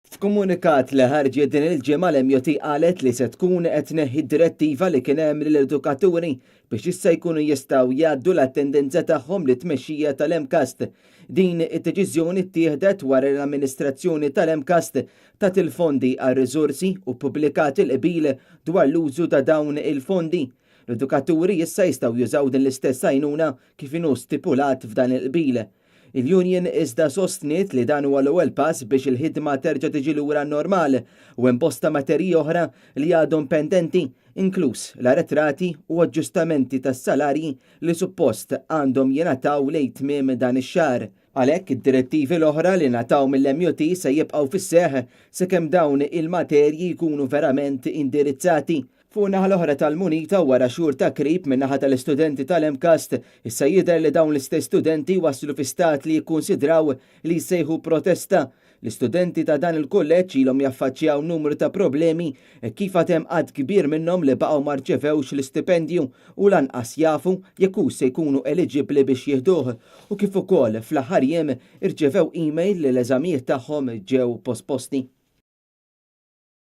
F'komunikat li ħarġet din il-ġimgħa l-MUT qalet li se tkun qed tneħħi d-direttiva li kien hemm lill-edukaturi biex issa jkunu jistgħu jgħaddu l-attendenza tagħhom lit-tmexxija tal-MCAST. Din id-deċiżjoni ttieħdet wara li l-amministrazzjoni tal-MCAST tat il-fondi għar-riżorsi u ppubblikat il-qbil dwar l-użu ta' dawn il-fondi. L-edukaturi issa jistgħu jużaw din l-istess għajnuna kif inhu stipulat f'dan il-qbil. Il-union iżda sostniet li dan huwa l-ewwel pass biex il-ħidma terġa' tiġi lura normal u hemm bosta materji oħra li għadhom pendenti, inkluż l-arretrati u aġġustamenti tas-salarji li suppost għandhom jingħataw lejn tmiem dan ix-xahar. Għalhekk id-direttivi l-oħra li ngħataw mill-MUT se jibqgħu fis-seħħ sakemm dawn il-materji jkunu verament indirizzati. Fuq in-naħa l-oħra tal-munita, wara xhur ta' krib min-naħa tal-istudenti tal-MCAST, issa jidher li dawn l-istess studenti waslu fi stat li jikkunsidraw li jsejħu protesta. L-istudenti ta' dan il-kulleġġ ilhom jaffaċċjaw numru ta' problemi hekk kif għad hemm għadd kbir minnhom li baqgħu ma rċevewx l-istipendju u lanqas jafu jekk hux se jkunu eliġibbli biex jieħduh u kif ukoll fl-aħħar jiem irċevew email li l-eżamijiet tagħhom ġew posposti.